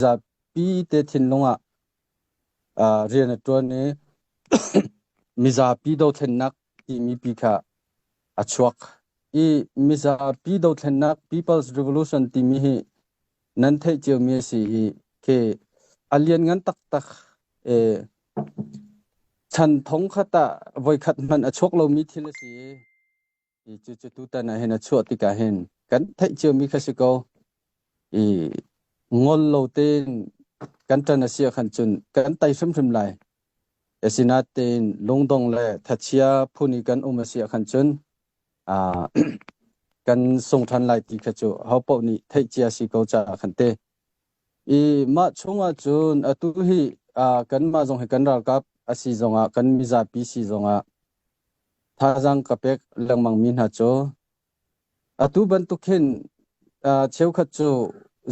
Mizapi te thinlung ah rian a ṭuan i mizapi dothlennak timi pi kha a chuak. I mizapi dothlennak People's Revolution timi hi nan theih ciomi a si i khi a lianngan taktak. Chan thong khat ah voikhat hmanh a chuak lomi thil a si i I cucu tutan ah hin a chuah tikah hin kan theih ciomi kha si ko. I ngol lo tein kan ṭan a si ahkhan cun kan tei hrimhrim lai. Asinain lungdong le thachia phun i kan um a si ahkhan cun kan sung ṭhan lai ti kha cu hopaoh nih theih cia si ko caah khan te. I mah chungah cun atu hi kanmah zong hi kan ralkap a si zongah kan mizapi si zongah Thazaang ka pek lengmangmi hna cu atu bantuk hin cheukhat cu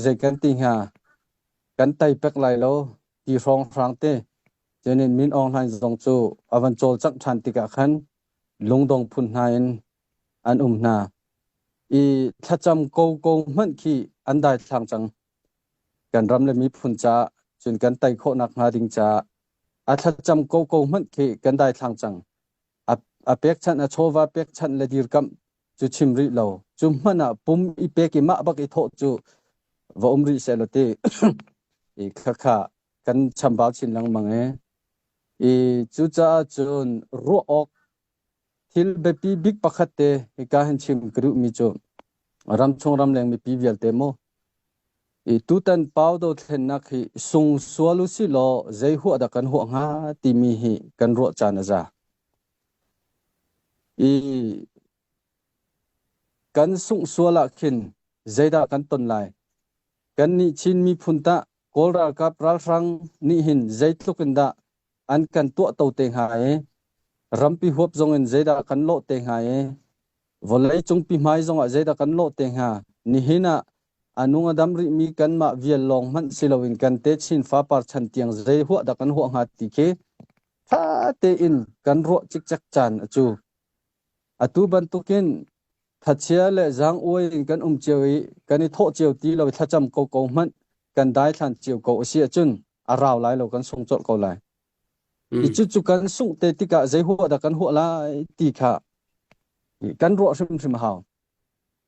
zei kan ti hnga, kan tei pek lai lo ti hrawnghrang te cunin Min Aung Hlaing zong cu a van cawlcangh ṭhan tikah khan lungdong phun hna in an um hna. I thlacam koko hmanh khi an daithlang cang. Kan ram le miphun caah cun kan tei khawh nakhnga ding caah a thlacam koko hmanh khi kan daithlang cang. A pekchanh, a chawva pekchanh le dirkamh cu chim rih lo. Cu hmanh ah pum i pek i mah bak i thawh cu va um rih sehlaw ti i khakha kan chambau chin lengmang e. I cucaah cun ruah awk thil biapi bik pakhat te hika hin chim ka duhmi cu ramchung ramleng mipi vialte mu i tutan pau dothlennak hi sung sual u si law zei huah dah kan huah hnga timi hi kan ruah caan a za. I kan sungh sual ah khin zeidah kan ton lai? Kannih Chin miphun tah Kawl ralkap ralhrang nih hin zeitluk in dah an kan tuahto te hnga i rampi huap zong in zeidah kan lawh te hnga i vawlei cungpi hmai zongah zeidah kan lawh te hnga? Nihin ah a nung a dam rihmi kanmah vial lawng hmanh si loin kan techin fapar chan tiang zei huah dah kan huah hnga ti khi ṭha tein kan ruah cikcek caan a cu. Atu bantukin thachia le zaang-uai in kan um cio i kan i thawh cio ti lo i thlacam koko hmanh kan daithlan cio ko a si ahcun a rau lai lo kan sung colh ko lai. I cucu kan sungh te tikah zei huah dah kan huah lai ti kha kan ruah hrimhrim a hau.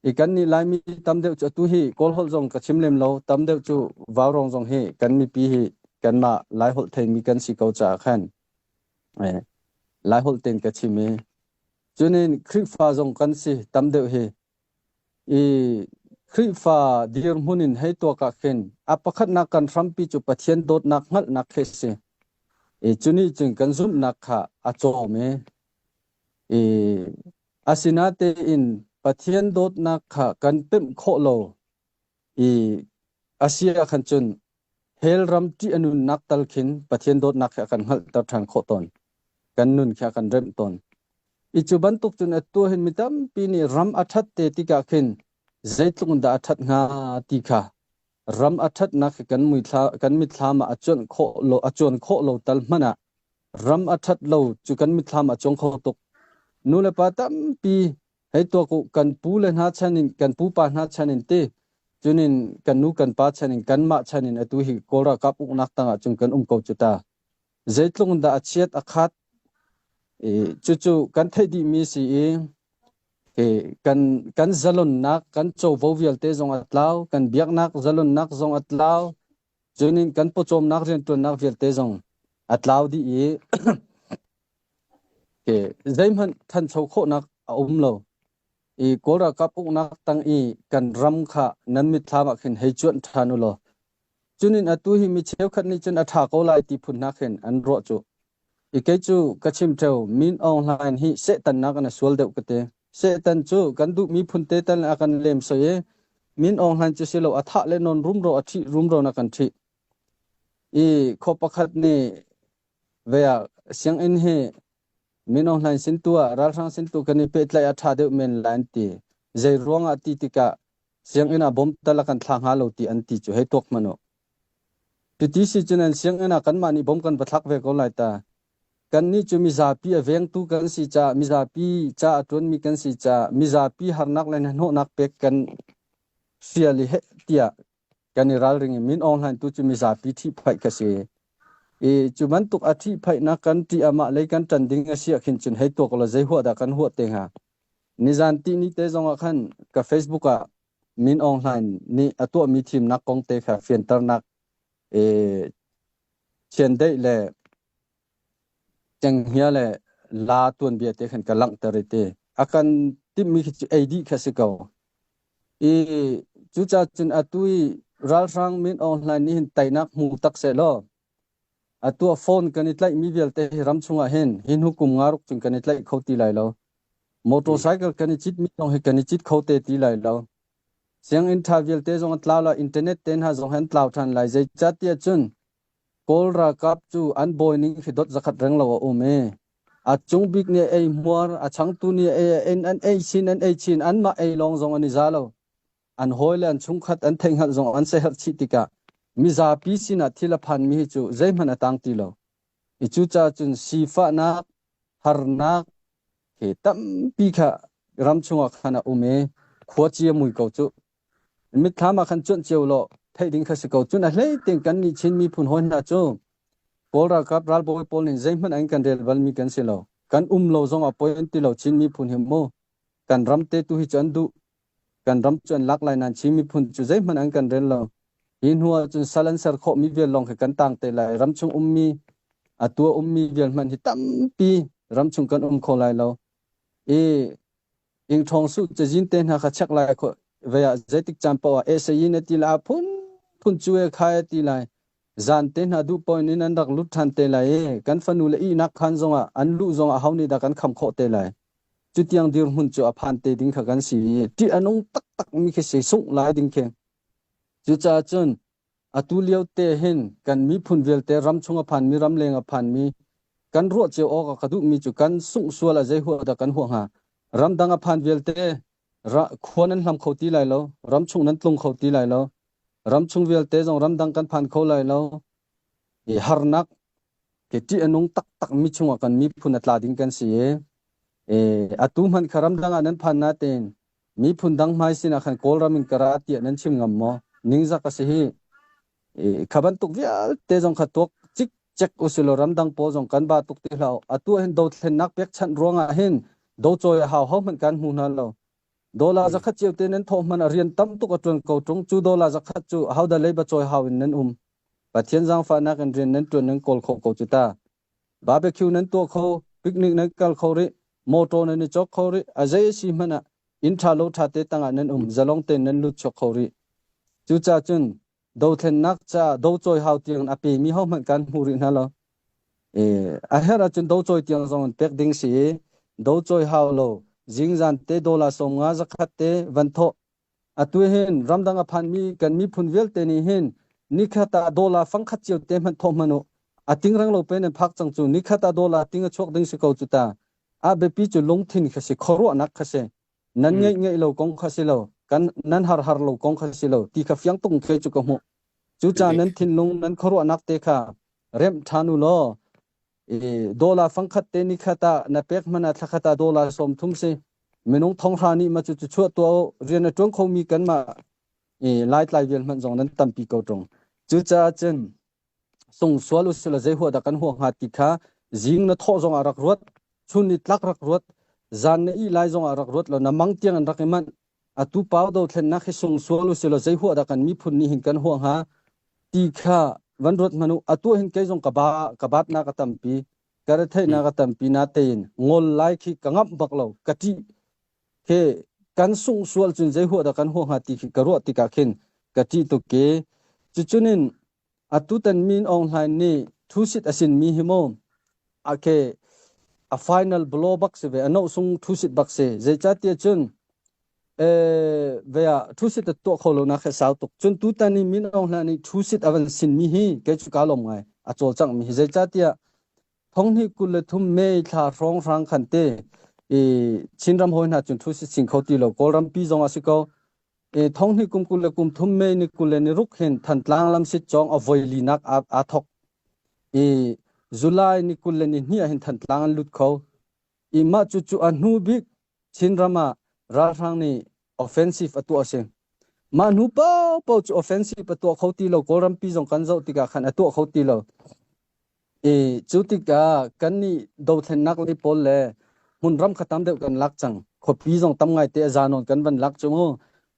I kan nih Laimi tam deuh cu atu hi Kawl holh zong ka chim lem lo, tam deuh cu Vaurawng zong hi kan mipi hi kanmah Lai holh theimi kan si ko caah khan Lai holh tein ka chim i cunin Khrihfa zong kan si tam deuh hi i Khrihfa dirhmun in hei tuak ah khin a pakhatnak kan hrampi cu Pathian dawtnak hngalhnak khi si. I cunih cun kan zumhnak kha a cawm i i asinatein Pathian dawtnak kha kan pemh khawh lo i a si ahkhan cun hell ram ṭih a nunnak tal khin Pathian dawtnak khi a kan hngalhter ṭhan khawh tawn. Kan nun khi a kan remh tawn. I cu bantuk cun atu hin mi tampi nih ram a ṭhat te tikah khin zeitluk in dah a ṭhat hnga ti kha ram a ṭhatnak hi kan muithla kan mitthlam ah a cuanh khawh lo a cuan khawh lo tal hmanh ah ram a ṭhat lo cu kan mitthlam ah cuang kho tuk. Nu le pa tampi hei tuak u kan pu le hna chan in kan pupa hna chan in ti cunin kan nu kan pa chan in kanmah chan in atu hi Kawl ralkap uknak tangah cun kan um ko cu ta. Zeitluk in dah a chiat a khat i cucu kan theih dihmi si i kan kan zalonnak kan covo vialte zong a tlau kan biaknak zalonnak zong a tlau cunin kan pawcawmnak rianṭuannak vialte zong a tlau dih i zeihmanh ṭhancho khawhnak a um lo i Kawl ralkap uknak tang i kan ram kha nan mitthlam ah khin hei cuanh ṭhan u law cunin atu hi mi cheukhat nih cun a ṭha ko lai ti phun hna khin an ruah cu. I kei cu ka chim ṭheo Min Aung Hlaing hi Satan nakin a sual deuh ka ti. Satan cu kan duhmi phun te tal a kan lemsoi i Min Aung Hlaing cu si lo a thah le nawn rumro a ṭhih rumro na kan ṭhih. I khaw pakhat nih ve ah sianginn hi Min Aung Hlaing sin tu ah ralhrang sin tu kan i pehtlaih a ṭha deuh men lai an ti. Zei ruangah ti tikah sianginn ah bom tal a kan thla hnga lo ti an ti cu hei tuak hmanh u. Cuti si cun an sianginn ah kanmah nih bom kan va thlak ve ko lai ta. Kannih cu mizapi a vengtu kan si caah mizapi ca a ṭuanmi kan si caah mizapi harnak le hnahnawhnak pek kan hrial i heh tiah. Kan i ralring i Min Aung Hlaing tu cu mizapi ṭhihphaih kha si. I cu bantuk a ṭhihphaihnak kan ṭih amah lei kan ṭan ding a si ah khin cun hei tuak law zei huah dah kan huah te hnga. Nizan tihni te zong ah khan ka Facebook ah Min Aung Hlaing nih a tuahmi thimnak kong te kha fianternak e chiandeih le cenghngia le la tuanbia te khan ka langhter i te a kan timhmi khi cu ei dih kha si ko. I cucaah cun atu i ralhrang Min Aung Hlaing nih hin teinak hmu tak seh law atu a phone kan i tlaihmi vialte hi ram chungah hin hi hnu kum nga ruk cun kan i tlaih kho ti lai lo. Motorcycle kan i citmi zong hi kan i cit kho te ti lai lo. Sianginn ṭha vialte zong an tlau lai, internet te hna zong hi an tlau ṭhan lai. Zeicahtiah cun Kawl ralkap cu an bawi ning khi dot zakhat reng lo a um i a cung bik nih ei hmuar, a changtu nih ei en an ei chin an ei chin anmah ei lawng zong an i za lo. An hawi le an chungkhat an theihhngalh zong an seherh chih tikah mizapi sinah thil a phanmi hi cu zeihmanh a tang ti lo. I cucaah cun sifahnak, harnak he tampi kha ram chungah khan a um i khuaci a mui ko cu. Mitthlam ah khan cuanh cio law theih ding kha si ko. Cun a hlei tein kan nih Chin miphun hawi hna cu Kawl ralkap ralbawi pawl nih zeihmanh an kan rel balmi kan si lo. Kan um lo zong ah poi an ti lo Chin miphun hi mu. Kan ram te tu hi cu an duh. Kan ram cu an lak lai nain Chin miphun cu zeihmanh an kan rel lo. Hi hnu ah cun sal an ser khawhmi vial lawng khi kan tang te lai. Ramchung ummi a tua ummi vial hmanh hi tampi ramchung kan um kho lai lo. I Ingṭhawng su cazin te hna kha check lai kho ve ah zeitik caan paoh ah esayin a ti lai phun phun cu e khai a ti lai zan te hna duh point in an rak lut ṭhan te lai i kan fanu le ihnak khan zongah an luh zongah ho nih dah kan kham khawh te lai cutiang dirhmun cu a phan te ding kha kan si i ṭih a nung taktak mi khi si sungh lai ding khi cucaah cun Atu lio te hin kan miphun vialte ramchung a phanmi ramleng a phanmi kan ruah cio awk a ka duhmi cu kan sungh sual ah zei huah dah kan huah hnga? Ramdang a phan vialte ra, khua nan hlam kho ti lai lo, ramchung nan tlung kho ti lai lo, ramchung vialte zong ramdang kan phan kho lai lo. I harnak ke ṭih a nung taktak mi chungah kan miphun a tla ding kan si i, e, atu hmanh kha ramdang ah nan phan natein Miphun dang hmai sinah khan Kawlram in ka ra tiah nan chim ngam maw? Ningzak a si hi. Kha bantuk vialte zong kha tuak cikcek usilaw ramdang pawl zong kan ba tuk ti hlah u. Atu ah hin dothlennak pekchanh ruangah hin docawi a hau hohmanh kan hmu hna lo. Dollar zakhat cio te nan thawh hmanh ah rian tam tuk a ṭuan ko ṭung. Cu dollar zakhat cu ahodah leiba cawi hau in nan um. Pathian zaangfahnak in rian nan ṭuan nan kawl khawh ko cu ta. Barbecue nan tuah kho, picnic nan kal kho rih, motor nan i cawk kho rih, a zei a si hmanh ah inn ṭha lo ṭha te tangah nan um, zalong tein nan lut chuak kho rih. Cucaah cun dothlennak caah docawi hau tiang a pemi hohmanh kan hmu rih hna lo. E, a herh ahcun docawi tiang zong in pek ding si i docawi hau lo zingzan te dollar 50 zakhat te van thawh Atu hin ramdang a phanmi kan miphun vialte nih hin nikhat ah dollar fangkhat cio te hmanh thawh hmanh u. A tingreng lo pen in phak cang cu nikhat ah dollar ting a chuak ding si ko cu ta. A biapi cu lungthin kha si, khuaruahnak kha si. Nan ngeih ngeih lo kong kha si lo, kan nan har har lo kong kha si lo ti kha fiang tuk kei cu ka hmuh. Cucaah nan thinlung nan khuaruahnak te kha remh ṭhan u law dollar fangkhat te nikhat ah na pek hmanh ah thlakhat ah dollar 30 si. Minung thonghra nih ma cu cu chuah tuah u rian a ṭuan khomi kanmah i Laitlai vial hmanh zong nan tampi ko ṭung. Cucaah cun sung sual usila zei huah dah kan huah hnga ti kha zing na thawh zong ah rak ruat, chun ni tlak rak ruat, zan na ih lai zong ah rak ruat law na mang tiang in rak i manh. Atu pau dothlennak hi sung sual usila zei huah dah kan miphun nih hin kan huah hnga ti kha van ruat hmanh u. Atu hin kei zong ka ba ka batnak a tampi. Ka retheihnak a tampi natein ngol lai khi ka ngamh bak lo ka ṭih khi kan sungh sual cun zei huah dah kan huah hnga ti khi ka ruah tikah khin ka ṭih tuk i cucunin atutan Min Aung Hlaing nih thusit a sin mi hi mu a ke a final blow bak si ve a noh sung thusit bak si zeicahtiah cun ve ah thusit a tuah kho lo nak he sau tuk cun tutan i Min Aung Hlaing nih thusit a van sin mi hi kei cu ka lawm ngai a cawlcangh mi hi zeicahtiah thonghnih 23 May thla hrawnghrang khan te i Chinram hawi hna cun thusit sin kho ti lo Kawlram pi zong a si ko i thonghnih kum 23 May ni 26 hin Thantlang lamsit cawng a voi linak aa thok i July ni 22 ah hin Thantlang an lut kho i mah cu cu a hnu bik Chinram ah ralhrang nih offensive a tuah a si. Mah hnu paohpaoh cu offensive a tuah kho ti lo. Kawlrampi zong kan zoh tikah khan a tuah kho ti lo. I cu tikah kannih dothlennak lei pawl le hmunram kha tam deuh kan lak cang. Khuapi zong tam ngaite a za nawn kan van lak cu mu.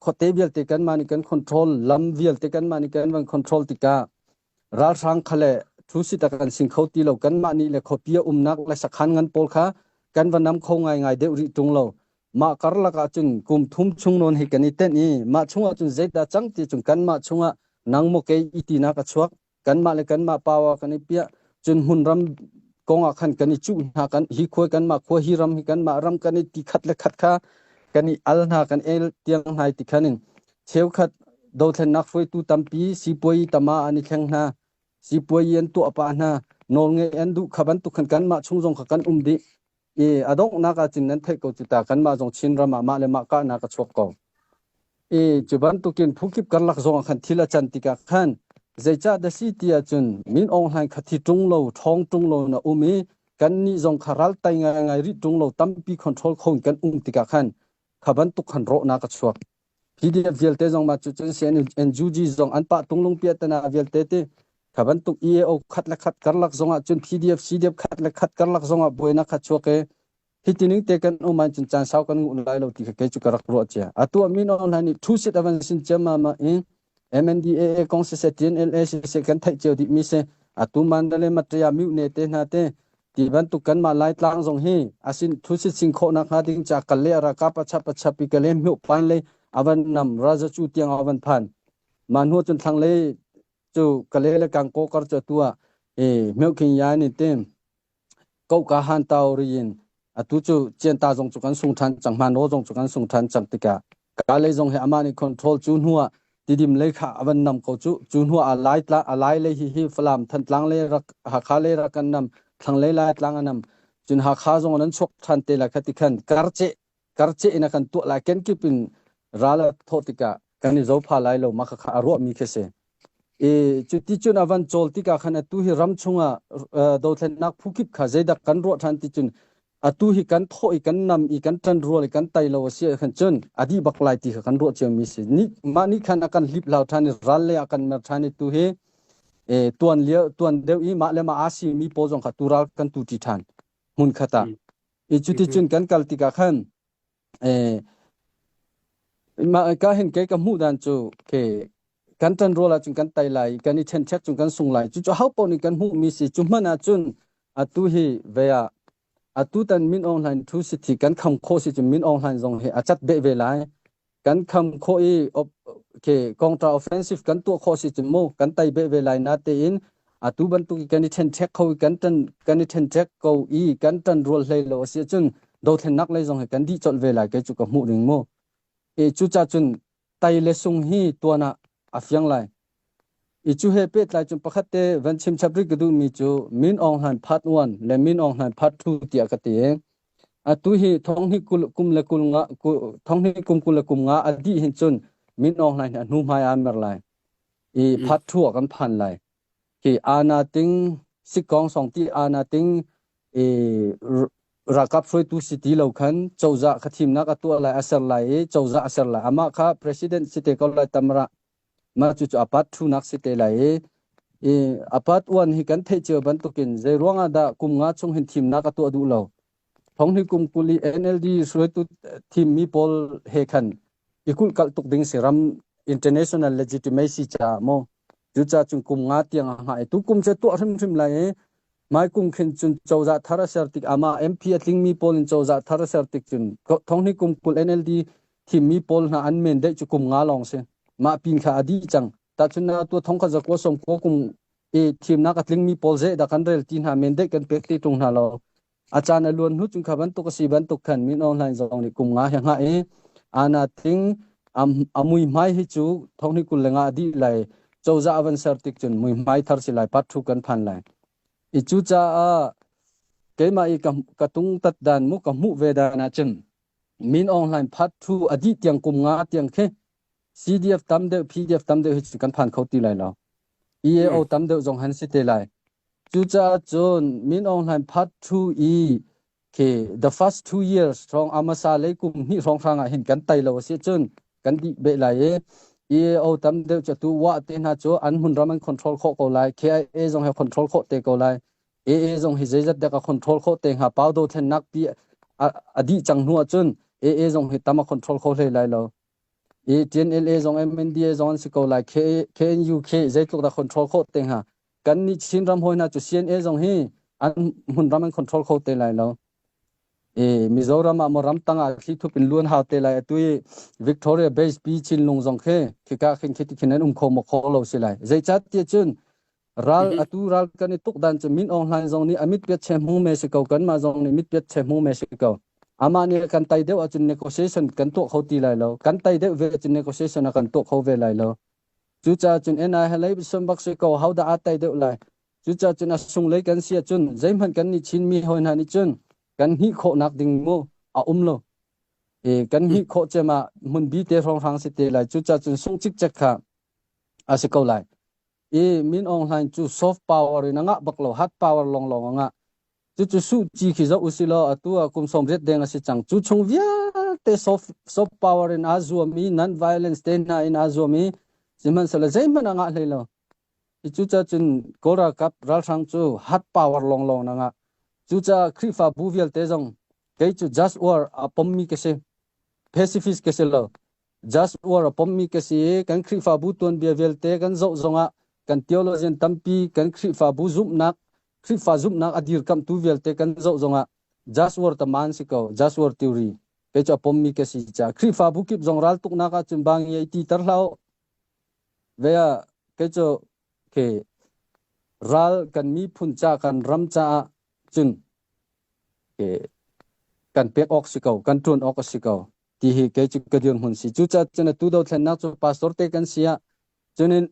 Khuate vialte kanmah nih kan control, lam vialte kanmah nih kan van control tikah ralhrang kha le thu sit a kan sing kho ti lo. Kanmah nih le khuapi a umnak le sakhan ngan pawl kha kan va nam kho ngaingai deuh rih ṭung lo. Mah karlak ah cun kum thum chung nawn hi kan i tenh i mah chungah cun zeidah cang ti cun kanmah chungah nang maw kei i tinak a chuak. Kanmah le kanmah power kan i piah. Cun hmunram kong ah khan kan i cuh hna kan hi khua kanmah khua hi ram hi kanmah ram kan i ti khat le khat kha kan i al hna kan el tiang hna ti khan in cheukhat dothlennak hruaitu tampi sipuai tama an i thleng hna sipuai an tuah pah hna nawlngeih an duh kha bantuk khan kanmah chung zong kha kan um dih i a donghnak ah cun nan theih ko cu ta kanmah zong Chin ram ah mah le mah kahnak a chuak ko. I cu bantukin phukip karlak zong ah khan thil a can tikah khan zeicah dah si ti ahcun Min Aung Hlaing kha thi ṭung lo ṭhawng ṭung lo na um i kannih zong kha ral tai ngaingai rih ṭung lo tampi control kho in kan um tikah khan kha bantuk khan rawhnak a chuak. PDF vialte zong mah cu cun NUG zong an pah tunglung piahtana vialte ti kha bantuk EAO khat le khat karlak zong ah cun PDF CDF khat le khat karlak zong ah buainak kha chuak i hi tining te kan um cun caan sau kan nguh lai lo ti kha kei cu ka rak ruah cia atu min online nih thu sit avan sin ciam ma ma i MNDAA kong siseh TNLA siseh kan theih cio dih mi si atu Mandalay Matria Myone te hna te ti bantuk kanmah Laitlang zong hi asin thusit sing khawhnak hnga ding ca kal le ralkap a chap a chap i kale hmuh pan le avan nam raza cu tiang avan phan ma hnu cun thlang le cu kale le kangko kar cu tua e meuking ya ni te Kohka han tau ri in atu cu Cianta zong cu kan sung ṭhan cang Hmano zong cu kan sung ṭhan cang tikah Kalay zong hi amah nih control cu hnu ah Tidim lei kha a van nam ko cu cu hnu ah a lai tla a lai lei hi hi Falam Thantlang lei rak Hakha lei rak kan nam thlanglei lai tlang a nam cun Hakha zong an chuak ṭhan te lai kha ti khan karceh karceh in a kan tuah lai kenkip in ral a thawh tikah kan i zopha lai lo mah kha a ruahmi khi si i cuti cun a van cawl tikah khan atu hi ram chungah dothlennak phu kip kha zeidak kan ruah ṭhan ti cun atu hi kan thawh i kan nam i kan ṭan rual i kan tai lo a si ah khan cun a dih bak lai ti kha kan ruah ciomi si ni mah nih khan a kan hlip hlau ṭhan i ral lei ah kan mer ṭhan i tu hi tuan lio tuan deuh i mah le mah aa simi pawl zong kha tu ral kan tu ṭi ṭhan hmun khat ah i cuticun kan kal tikah khan mah ka hin kei ka hmuh dan cu ke kan ṭan rual ahcun kan tai lai kan i ṭhenṭhek cun kan sung lai cucu ho paoh nih kan hmuhmi si cu hmanh ahcun atu hi ve ah atu tan Min Aung Hlaing thu si thi kan kham khawh si cun Min Aung Hlaing zong hi a cat beh ve lai kan kham khawh i okay counter offensive kan tuah khawh si cun mu kan tai beh ve lai na tein atu bantuk i kan i ṭhenṭhek kho i kan ṭan kan i ṭhenṭhek ko i kan ṭan rual hlei lo a si ahcun dothlennak lei zong hi kan dih colh ve lai kei cu ka hmuh ning mu e cuca cun tai le sung hi tuan ah a fiang lai i cu he pehtlai cun pakhat te van chim chap rih ka duhmi cu Min Aung Hlaing part 1 le Min Aung Hlaing part 2 tiah ka ti atu hi thonghnih kum le kul nga thonghnih kum kul le kum nga a dih hin cun Min Aung Hlaing hi a hnu hmai aa mer lai i part 2 ah kan phan lai Hi ana ting sikkong song ti ana ting i ralkap hruaitu si ti lo khan cozah kha thimnak a tuah lai a ser lai i cozah a ser lai amah kha president si te ko lai tamra mah cu cu apat thunak si te lai i i apat uan hi kan theih cio bantukin zei ruangah dah kum nga chung hin thimnak a tuah duh lo thonghni kum kuli NLD hruaitu thimmi pawl he khan i kulhkalh tuk ding si ram international legitimacy caah maw cucaah cun kum nga tiang a hngah i tu kum cu tuah hrimhrim lai i mai kum khin cun cozah thar a ser tik amah MP a tlingmi pawl in cozah thar a ser tik cun thonghni kum 20 NLD thimmi pawl hna an men deih cu kum nga lawng si mah pin kha a dih cang tahchun na tu thong kha zakua som ko kum i thimnak a tlingmi pawl ze dah kan rel ti hna men deih kan pek ti tung hna lo A caan a luan hnu cun kha bantuk a si bantuk khan Min Aung Hlaing zong nih kum nga he hngah i ana ting a muihmai hi cu thonghnih 25 a dih lai cozah a van ser tik cun muihmai thar si lai part thu kan phan lai i cucaah keimah i ka, ka tung tat dan mu ka hmuh ve dan ahcun Min Aung Hlaing part thu a dih tiang kum nga tiang khi CDF tam deuh PDF tam deuh hi cu kan phan kho ti lai lo EAO tam deuh zong han si te lai Cucaah cun Min Aung Hlaing Part 2 i khi the first 2 years hrawng a hmasa lei kum hnih hrawnghrang ah hin kan tai lo a si cun kan dih beh lai i. EAO tam deuh cu tu wa te hna cu an hmunram an control khawh ko lai. KIA zong he control khawh te ko lai. AA zong hi zeizat dek a control khawh te hnga. Pau dothlennak pi a dih cang hnu ahcun AA zong hi tam a control kho hlei lai lo. I TNLA zong MNDA zong an si ko lai. KNU K zeitluk dah control khawh te hnga. Kan nih Chin ram hawi hna cu CNA zong hi an hmunram an control kho te lai lo. I Mizoram ah maw ramtang ah thli thup in luan hau te lai atu i Victoria Base pi Chinlung zong khi khika khin khi khin an um kho maw kho lo si lai. Zeicah tiah cun ral atu ral kan i tuk dan cu Min Aung Hlaing zong nih a mit piat che hmung me si ko kanmah zong nih mit piat che hmung me si ko. Amah nih kan tai deuh ahcun negotiation kan tuah kho ti lai lo. Kan tai deuh ve ahcun negotiation a kan tuah kho ve lai lo. Cucaah cun NI halei son bak si ko ho dah aa tai deuh lai. Cucaah cun a sunglei kan si ahcun zeihmanh kan nih Chinmi hawi hna nih cun kan hnih khawhnak ding mu a um lo. E, kan hnih khawh cem ah hmun bi te hrawnghrang si te lai. Cucaah cun sung cikcek kha a si ko lai. I Min Aung Hlaing cu soft power in a ngah bak lo, hard power lawnglawng a ngah. Cucu Suh Kyi khi zoh usih law atu ah kum 80 deng a si cang. Cu chung vialte soft, soft power in aa zuam i non violence te hna in aa zuam i sihmanhsehlaw zeihmanh a ngah hlei lo. Cucaah cun Kawl ralkap ralhrang cu hard power lawnglawng na ngah. Cucaah Khrihfabu vialte zong kei cu just war a pommi ka si. Pacifist ka si lo. Just war a pommi ka si i kan Khrihfabu tuanbia vialte kan zoh zongah kan theologian tampi kan Khrihfabu zumhnak Khrihfa zumhnak a dirkamhtu vialte kan zoh zongah just war taman si ko just war theory kei cu a pommi ka si caah Khrihfabu kip zong raltuknak ahcun bang i ti ter hlah u Ve ah kei cu khi ral kan miphun ca kan ram caah cun khi kan pek awk si ko kan ṭuan awk a si ko ti hi kei cu ka dirhmun si. Cucaah cun atu dothlennak cu pastor te kan si ah cunin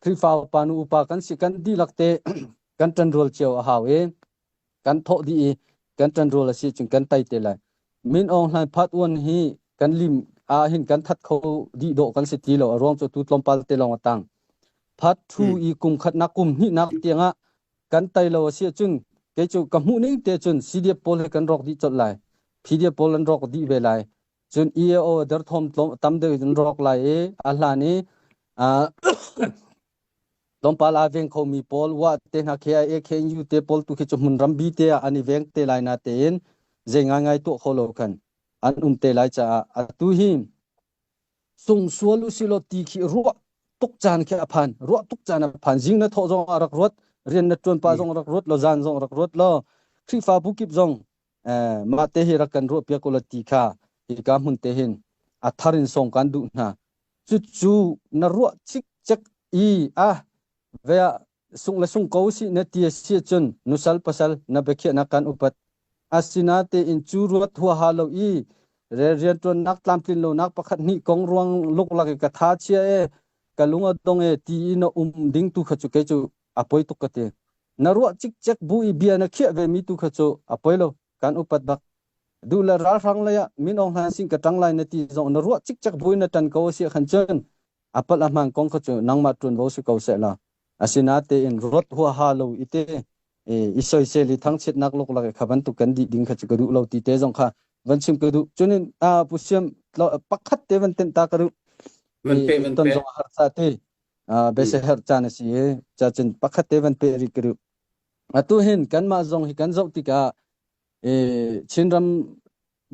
Khrihfa upa nu upa kan si kan dihlak te kan ṭanrual cio a hau i kan thawh dih i kan ṭanrual a si cun kan tai te lai. Min Aung Hlaing Phat Uan hi kan lim ah hin kan that kho dih dawh kan si ti lo a ruang cu tu tlawmpal te lawng a tang. Phat thu i kum khatnak kum hnihnak tiangah kan tai lo a si ahcun kei cu ka hmuh ning te cun CDF pawl hi kan rawk dih colh lai. PDF pawl an rawk dih ve lai. Cun EAO derthawm tam deuh in rawk lai i a hlan i Tlawmpal aa veng khomi pawl wa te hna KIA KNU te pawl tu khi cu hmun rambi te ah an i veng te lai na tein zei ngaingai tuah kho lo khan an um te lai caah atu hi sungsual usilaw ti khi ruah tuk caan khi a phan ruah tuk caan a phan zing na thawh zong ah rak ruat rian na tuan pa zong rak ruat lo zan zong rak ruat lo Khrihfabu kip zong mah te hi rak kan ruah piak ula ti kha hika hmun te hin a thar in song kan duh hna cucu na ruah cikcek i ah ve ah sung le sung ko si na ti si cun nusal pasal na biakhiahnak kan upat asinatein cu ruat huaha lo i rianṭuannak tlamtlin lonak pakhat hnih kong ruang luklak i ka tha chia e ka lung a dong e ti i na um ding tu kha cu kei cu a poi tuk ka ti na ruah cikcek bu i bia na khiah ve mi tu kha cu a poi lo kan upat bak duh le ralhrang lei ah Min Aung Hlaing sin ka ṭang lai na ti zong na ruah cikcek bu in na ṭan ko a si khan cun a palh a hmaan kong kha cu nangmah ṭuanvo si ko seh la asinatein ruat huaha lo i te i soisel i thangchiatnak luklak i kha bantuk kan dih ding kha cu ka duh lo ti te zong kha van chim ka duh cunin pu siam pakhat te van tenh ta ka duh van pe van ton pe zong har ca te bese her caan a si i ca cun pakhat te van pe rih ka duh atu hin kanmah zong hi kan zoh tikah Chinram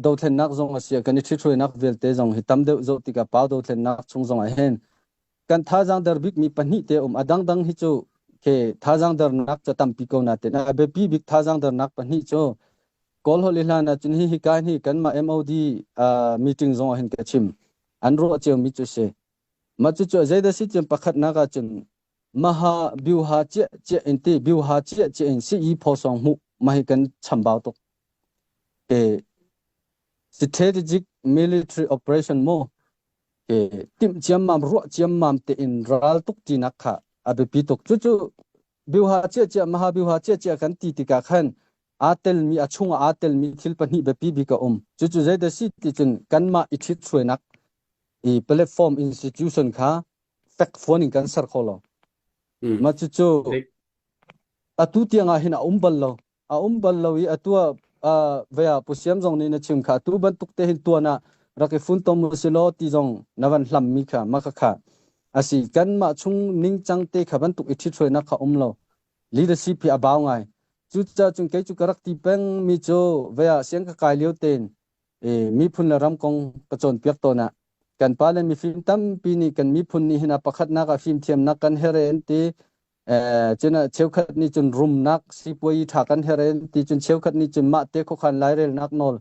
dothlennak zong a si kan i ṭhithruainak vialte zong hi tam deuh zoh tikah pau dothlennak chung zong ah hin kan thazaang der bikmi pahnih te um a dangdang hi cu ke thazaang dernak cu tampi ko na ten a biapi bik thazaang dernak pahnih cu Kawl holh i hlan ah cun hi hi kai hi kanmah MOD meeting zong ah hin ka chim an ruah cio mi cu si mah cu cu zeidah si cun pakhatnak ah cun maha biuha cia cia in ti biuha cia cia in si i phosong hmuh mah hi kan chambau tuk ke strategic military operation mu ke timh ciammam ruah ciammam te in ral tuk tinak kha a biapi tuk cucu biuha cia cia maha biuha cia cia kan ti tikah khan aa telmi a chungah aa telmi thil pahnih biapi bik a um cucu zeidah si ti cun kanmah i ṭhithruainak i platform institution kha fekfuan in kan ser kho lo. Mah cucu atu tiang ah hin a um bal lo. A um bal lo i atu ah vea Pu Siam zong nih na chim kha atu bantuk te hin tuan ah rak i funtom u silaw ti zong na van hlam mi kha ma kha kha asi kanmah chung ningcang te kha bantuk i ṭhithruainak kha um lo. Leadership hi a bau ngai. Cucaah cun kei cu ka rak ti peng mi cu vei ah siang ka kai lio tein miphun le ram kong ka cawnpiak tawn ah kan pa le mifim tampi nih kan miphun nih hin a pakhatnak ah fimthiamnak kan herh an ti. Cun cheukhat nih cun rumnak sipuai ṭha kan herh an ti. Cun cheukhat nih cun mah te khuakhan lairelnak nawl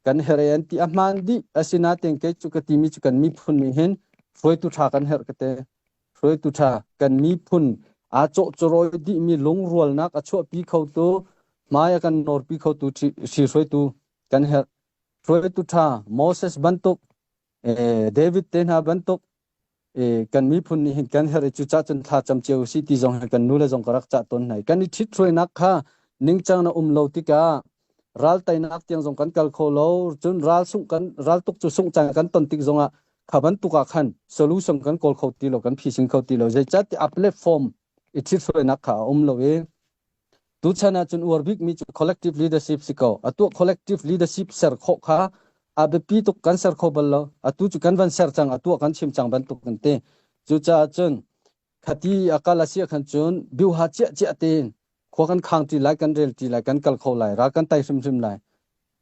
kan herh an ti. A hmaan dih. Asinain kei cu ka timi cu kan miphun nih hin hruaitu ṭha kan herh ka ti. Hruaitu ṭha kan miphun aa cawhcawrawi dihmi lungrualnak a chuahpi khotu, hmai a kan nawrpi khotu si hruaitu kan herh. Hruaitu ṭha Moses bantuk, David te hna bantuk kan miphun nih hin kan herh i cucah cun thla cam cio si ti zong hi kan nule zong ka rak cah tawn hna. Kan i ṭhithruainak kha ningcang na um lo tikah ral teinak tiang zong kan kal kho lo. Cun ral sungh kan ral tuk cu sungh caan kan ton tik zongah kha bantuk ah khan solution kan kawl kho ti lo, kan phisin kho ti lo. Zeicahtiah a platform i ṭhithruainak kha a um lo i tuchan ah cun uar bikmi cu collective leadership si ko. Atu collective leadership ser khawh kha a biapi tuk, kan ser kho bal lo. Atu cu kan van ser cang, atu kan chim cang bantuk kan ti. Cucaah cun khati a kal a si khan cun biuha ciah ciah tein khua kan khang ti lai, kan rel ti lai, kan kal kho lai, ral kan tai hrimhrim lai.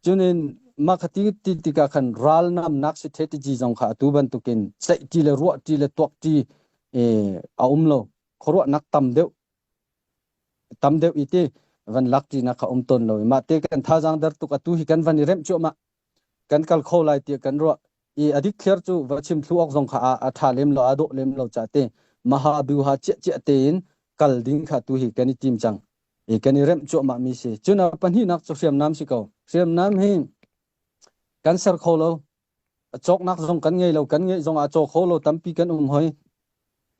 Cunin mah khati ti tikah khan ral namnak strategy zong kha atu bantukin ceih ti le ruah ti le tuak ti a um lo. Khuaruahnak tam deuh tam deuh i ti van lak ṭinak kha um tawn lo i mah te kan thazaang der tuk. Atu hi kan van i remh cuahmah, kan kal kho lai tiah kan ruah i a dikthliar cu va chim thlu awk zong kha a ṭha lem lo, a dawh lem lo ca te maha biuha ciah ciah tein kal ding kha tu hi kan i tim cang i kan i remh cuahmah mi si. Cun a pahnihnak cu hriamnam si ko. Hriamnam hi kan ser kho lo, cawknak zong kan ngei lo, kan ngeih zong ah caw kho lo tampi kan um hoi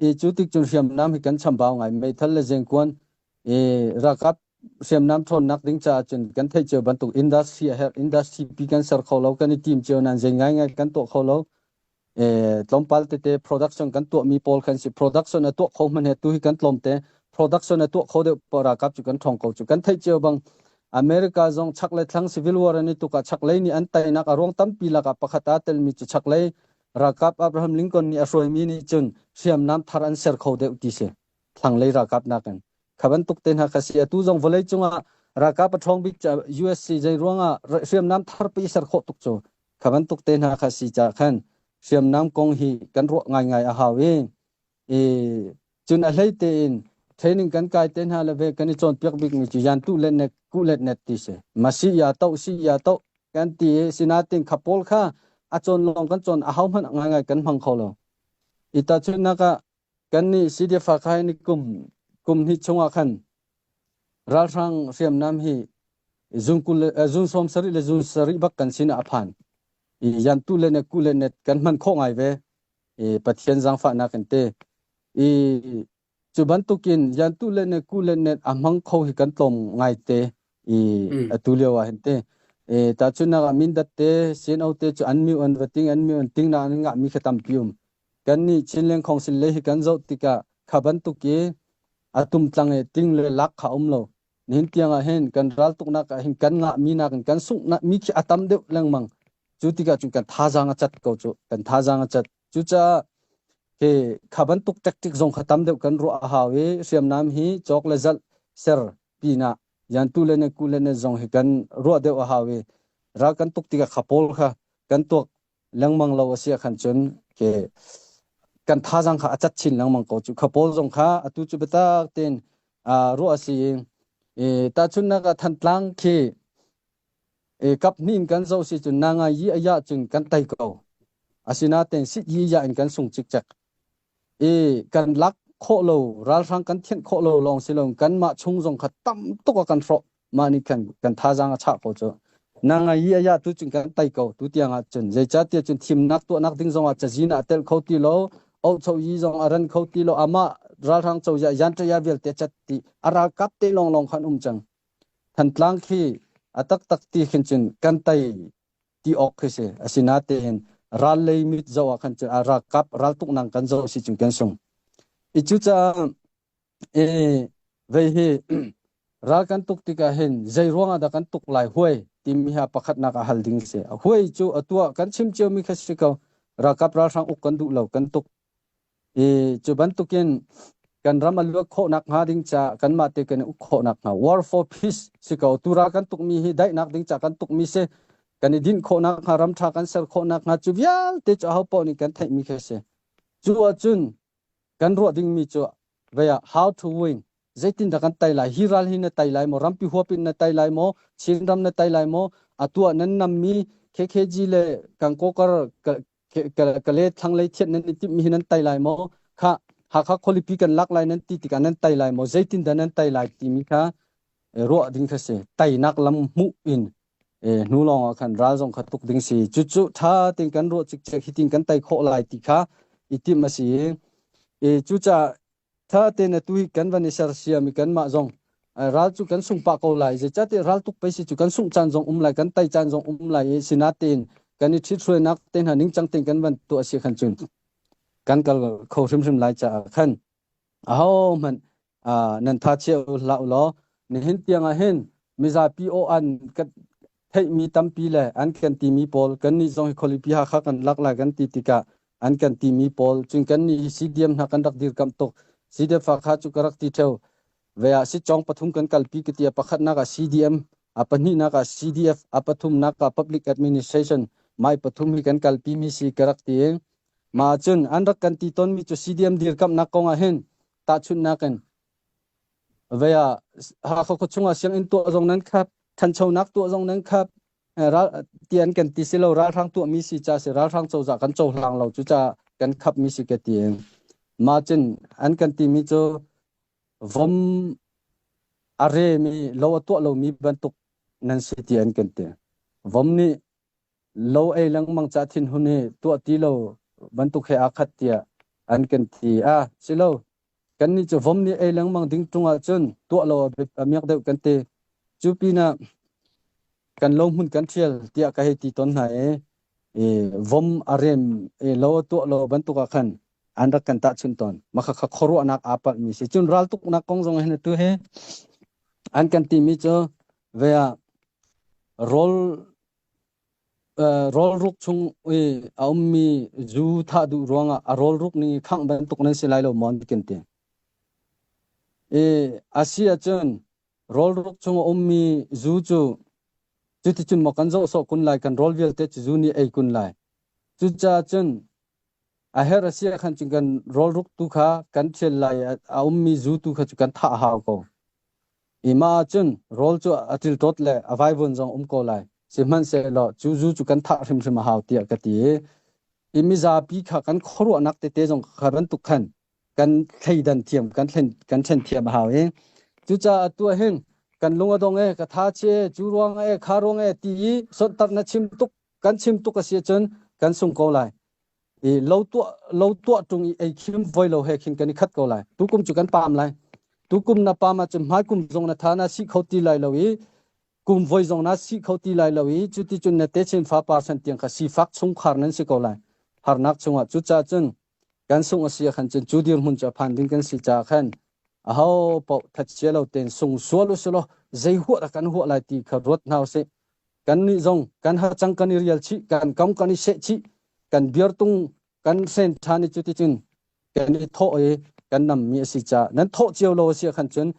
i cu tik cun hriamnam hi kan chambau ngai. Meithal le zengkuan i ralkap hriamnam ṭhawnnak ding caah cun kan theih cio bantuk industry a herh. Industry pi kan ser kho lo. Kan i tim cio nain zei ngaingai kan tuah kho lo. Tlawmpal tete production kan tuahmi pawl kan si. Production a tuah kho hmanh he tu hi kan tlawmte. Production a tuah kho deuh ralkap cu kan ṭhawng ko cu. Kan theih cio bang America zong chak le thlang civil war an i tuk ah chaklei nih an teinak a ruang tampi lakah pakhat aa telmi cu chaklei ralkap Abraham Lincoln nih a hruaimi nih cun hriamnam thar an ser kho deuh ti si, thlanglei ralkap nakin. Kha bantuk te hna kha si. Atu zong vawlei cungah ralkap a ṭhawng bik USC zei ruangah hriamnam thar pi ser khawh tuk cu kha bantuk te hna kha si ca khan hriamnam kong hi kan ruah ngaingai a hau i i cun a hlei tein training kan kai te hna le ve kan i cawnpiak bikmi cu yan tu let net ku let net ti si masi ya to si ya to kan ti i sinatin kha pawl kha a cawn lawng kan cawn, a hau hmanh ngaingai kan hmang kho lo i tahchunhnak ah kan nih CDF khai ni kum kum hnih chungah khan ralhrang hriamnam hi zun kul zun 70 le zun 70 bak kan sin ah a phan i yan tu le net ku le net kan hman khawh ngai ve i Pathian zaangfahnak in te i cu bantukin yantu le ne ku le net a hmang kho hi kan tlawm ngai te i atu lio ah hin te e tahchunhnak ah Mindat te CNO te cu an mi an vating an mi an ting na an ngah mi kha tampi um. Kan nih Chinland Council le hi kan zoh tikah kha bantuk i atum tlang e ting le lak kha um lo. Nihin tiang ah hin kan ral tuknak ah hin kan ngah mi nakin kan sungh mi khi a tam deuh lengmang. Cu tikah cun kan thazaang a cat ko cu, kan thazaang a cat. Cucaah hi kha bantuk tactic zong kha tam deuh kan ruah a hau i hriamnam hi cawk le zalh ser pinah yantu le ne ku le ne zong hi kan ruah deuh a hau i ral kan tuk tikah kha pawl kha kan tuak lengmang lo a si ah khan cun ke kan thazaang kha a cat chin lengmang ko cu. Kha pawl zong kha atu cu biatak tein ruah a si i tahchunhnak ah Thantlang khi kap hnih in kan zoh si cun na ngai yi a ya cun kan tei ko. Asinain sit yi ya in kan sung cikcek i kan lak khawh lo, ralhrang kan thianh khawh lo lawng si lo, kanmah chung zong kha tam tuk a kan hrawh. Mah nih khan kan thazaang a chah ko cu. Na ngai yi a ya tu cun kan tei ko tu tiang ah cun. Zeicahtiah cun thimnak tuahnak ding zong ah cazin ah tel kho ti lo, ohcho yi zong a ran kho ti lo. Amah ralhrang cozah yanṭaya vialte cat ti a ralkap te lawnglawng khan um cang. Thantlang khi a taktak ti khin cun kan tei ti awk khi si. Asinatein ral lei mit zoh ah khan cun a ralkap raltuknak kan zoh si cun kan sung. I cucaah e vei hi. Ral kan tuk tikah hin zei ruangah dah kan tuk lai huai timi hi a pakhatnak ah hal ding si. Huai cu a tuah kan chim ciomi kha si ko. Ralkap ralhrang uk kan duh lo kan tuk. I cu bantukin kan ram a luat khawhnak hnga ding ca kanmah te kan i uk khawhnak hnga war for peace si ko. Tu ral kan tukmi hi daihnak ding ca kan tukmi si. Kan i dinh khawhnak hnga ram ṭha kan ser khawhnak hnga cu vialte cu aho paoh nih kan theihmi kha si. Cu ahcun kan ruah dingmi cu vei ah how to win zeitindah kan tai lai hi ral hi na tai lai maw rampi huap in na tai lai maw Chinram na tai lai maw atu ah nan nammi KKG le Kangkokar kale thlanglei thiat nan i timhmi hi nan tai lai maw kha Hakha khualipi kan lak lai nan ti tikah nan tai lai maw zeitindah nan tai lai timi kha ruah ding kha si tainak lam hmuh in hnu lawng ah khan ral zong kha tuk ding si cucu ṭha tein kan ruah cikcek hi tin kan tai khawh lai ti kha i timh a si i cucaah ṭha tein atu hi kan van i sersiam i kanmah zong ral cu kan sung pah ko lai zeicahtiah ral tuk pei si cu kan sungh caan zong um lai kan tai caan zong um lai i sinatein kan i ṭhithruainak te hna ningcang tein kan van tuah si khan cun kan kal kho hrimhrim lai caah khan ahohmanh nan tha chia hlah u law nihin tiang ah hin mizapi aw an kan theihmi tampi le an kan timi pawl kannih zong hi khualipi Hakha kan lak lai kan ti tikah an kan timi pawl cun kannih hi CDM hna kan rak dirkamh tuk CDF Hakha cu ka rak ti theo ve ah sitcawng pathum kan kalpi ka ti a pakhatnak ah CDM a pahnihnak ah CDF a pathumnak ah Public Administration mai pathum hi kan kalpi mi si ka rak ti Mah cun an rak kan ti tawnmi cu CDM dirkamhnak kong ah hin tahchunhnak in vei ah Hakha khuachung ah sianginn tuah zong nan khap, ṭhanchonak tuah zong nan khap, ral ti an kan ti si lo ralhrang tuahmi si ca si ralhrang cozah kan cohlang lo cucaah kan khapmi si ka ti. Mah cun an kan timi cu vom a remi lo a tuah lomi bantuk nan si ti an kan ti. Vom nih lo ei lengmang ca thinhun hi tuah ti lo bantuk he aa khat tiah an kan ti a si lo kannih cu vom nih ei lengmang ding ṭung ahcun tuah lo a miak deuh kan ti cu pinah kan lo hmun kan ṭhial tiah ka hei ti tawn hna i i vom a rem i lo a tuah lo bantuk ah khan an rak kan tahchunh tawn mah kha khuaruahnak aa palhmi si cun raltuknak kong zong hin atu hi an kan timi cu ve ah rawl Rawlruk chung i a ummi zu thah duh ruangah a rawlruk ning i khangh bantuk nan si lai lo maw an kan ti. I a si ahcun rawlruk chung a ummi zu cu cuticun maw kan zoh sawh kun lai kan rawl vialte cu zu nih ei kun lai. Cucaah cun a herh a si ah khan cun kan rawlruk tu kha kan ṭhial lai i a ummi zu tu kha cu kan thah a hau ko. I mah ahcun rawl cu a ṭilṭawt le a vaivuan zong um ko lai. Sihmanhsehlaw cu zu cu kan thah hrimhrim a hau tiah ka ti i, i mizapi kha kan khuaruahnak tete zong kha bantuk khan kan thleidan thiam, kan thlen, kan ṭhen thiam a hau i cucaah atu ah hin kan lung a dong e, ka tha chia e, cu ruang e, kha ruang e ti i sonhtarh na chim tuk, kan chim tuk a si ahcun kan sung ko lai. I lo tuah lo tuah ṭung i ei khim voi lo he khin kan i khat ko lai. Tukum cu kan paam lai. Tukum na paam ahcun hmaikum zong na tha na si kho ti lai lo i kum voi zong na si kho ti lai lo i cuticun na techin fapa san tiang kha sifak chungkhar nan si ko lai. Harnak chungah cucaah cun kan sungh a si ah khan cun cu dirhmun cu a phan ding kan si caah khan aho paoh thatchia lo tein sung sual usulaw zei huah dah kan huah lai ti kha ruat hna usih. Kannih zong kan hacang kan i rial chih, kan kam kan i seh chih, kan biartung kan hren ṭhan i cuticun kan i thawh i kan nammi a si caah nan thawh cio lo a si ah khan cun